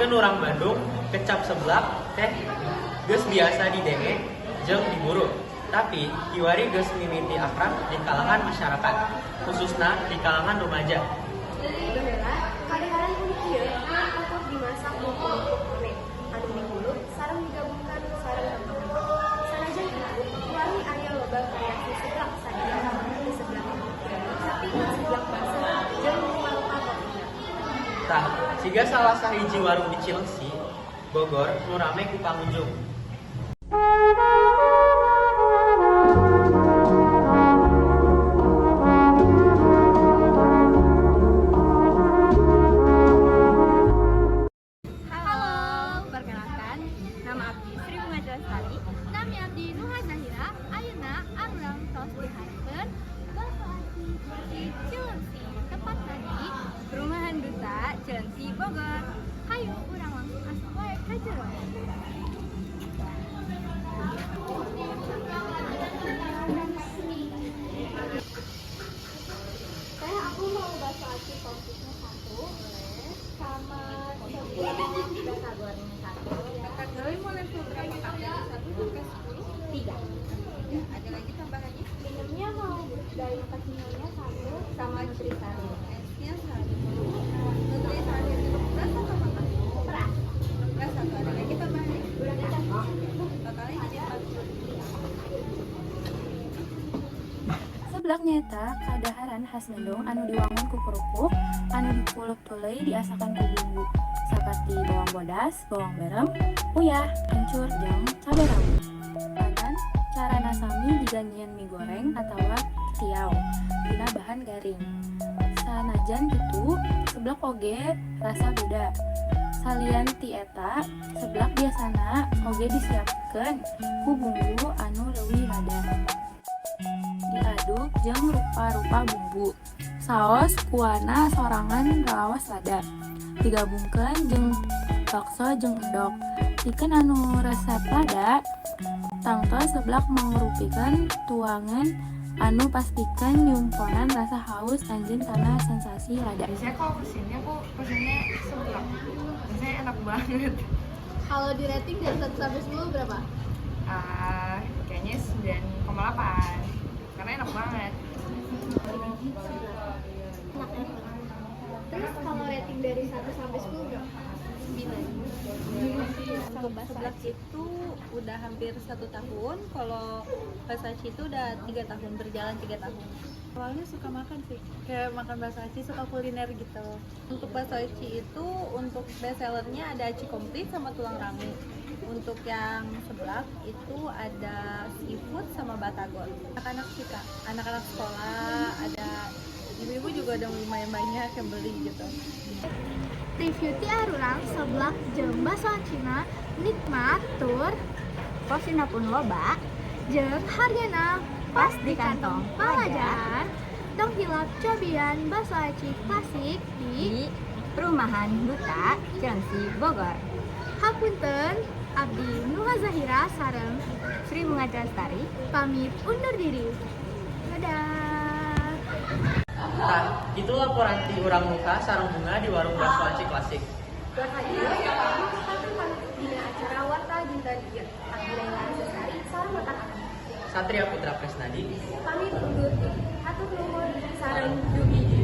Pikeun urang Bandung, kecap seblak teh geus biasa didenge jeung diburu. Tapi kiwari geus mimiti akrab di kalangan masyarakat, khususna di kalangan rumaja. Baheula, kadaharan unik ieu pokok dimasak ku kerupuk mie anu digulung sareng digabungkeun sareng rempah-rempah. Sanajan kitu, kiwari aya loba variasi seblak sadaya ti seblak tapi ka seblak basah jeung rupa-rupa toppingna. Tah, siga salah sahiji warung di Cileungsi, Bogor nu rame ku pangunjung. Halo, perkenalkan nama abdi Sri Bunga Lestari. Nami abdi Nuha Zahira, ayeuna arurang tos dihareupeun Bakso Aci di Cileungsi, tepatna di Perumahan Duta Cileungsi, Bogor. Hayu urang langsung asup wae ka jero. Teh, aku mau bakso aci komplitnya satu, sama seblak batagornya satu. Batagornya mau level berapa, Kak? Dari 1 sampai 10? 3. Ya, ada lagi tambahannya? Minumnya mau dari pecingannya satu, sama nutrisari. Esnya satu. Nutrisari itu beras atau apa? Beras. Beras satu. Ada lagi tambahannya? Udah kita. Totalnya jadi 40. Seblak nyaeta kadaharan khas Bandung anu diwangun ku kerupuk anu dipulup tuluy diasakan ku bumbu saperti bawang bodas, bawang berem, uyah, kencur, jeung cabe rawit. Papan carana sami jiga nyieun mie goreng atawa tiaw tina bahan garing. Sanajan kitu, seblak oge rasa beda. Salian ti eta, seblak biasana oge disiapkeun ku bumbu anu leuwih lada. Diaduk jeung rupa-rupa bumbu. Saos kuahna sorangan ralawas lada. Digabungkeun jeung bakso jeung endog. Pikeun anu resep lada, tangtos seblak mangrupikeun tuangan anu pastikeun nyumponan rasa haus anjeun kana sensasi lada. Biasanya kalau kesini aku pesennya seblak. Biasanya enak banget. Kalau di rating dari 1 sampai 10 berapa? Kayaknya 9,8. Karena enak banget. Enak enak. Terus kalau rating dari 1 sampai 10 berapa? 9. Sama bakso Seblak aci. itu udah hampir 1 tahun, kalau bakso aci itu udah 3 tahun, berjalan 3 tahun. Awalnya suka makan sih, kayak makan bakso aci, suka kuliner gitu. Untuk bakso aci itu, untuk best sellernya ada aci komplit sama tulang rangu. Untuk yang seblak itu ada seafood sama batagor. Anak-anak sih kak, anak-anak sekolah, ada ibu-ibu juga ada lumayan banyak yang beli gitu. Review ti arurang seblak jeung bakso acina nikmat tur Porsina pun loba, jeung hargana pas di kantong palajar. Tong hilap cobian bakso aci klasik di di Perumahan Duta Cileungsi, Bogor. Hapunten, abdi Nuha Zahira sareng Sri Bunga Lestari pamit undur diri. Dadah. Tah, itu laporan ti urang Nuha sareng Bunga di warung bakso aci klasik. Hatur panutup dina acara Warta Dinten ieu. Abdi Laila Azasari sareng rekan abdi. Satria Putra Kresnadi Pamit undur diri. Hatur nuhun sareng dugi.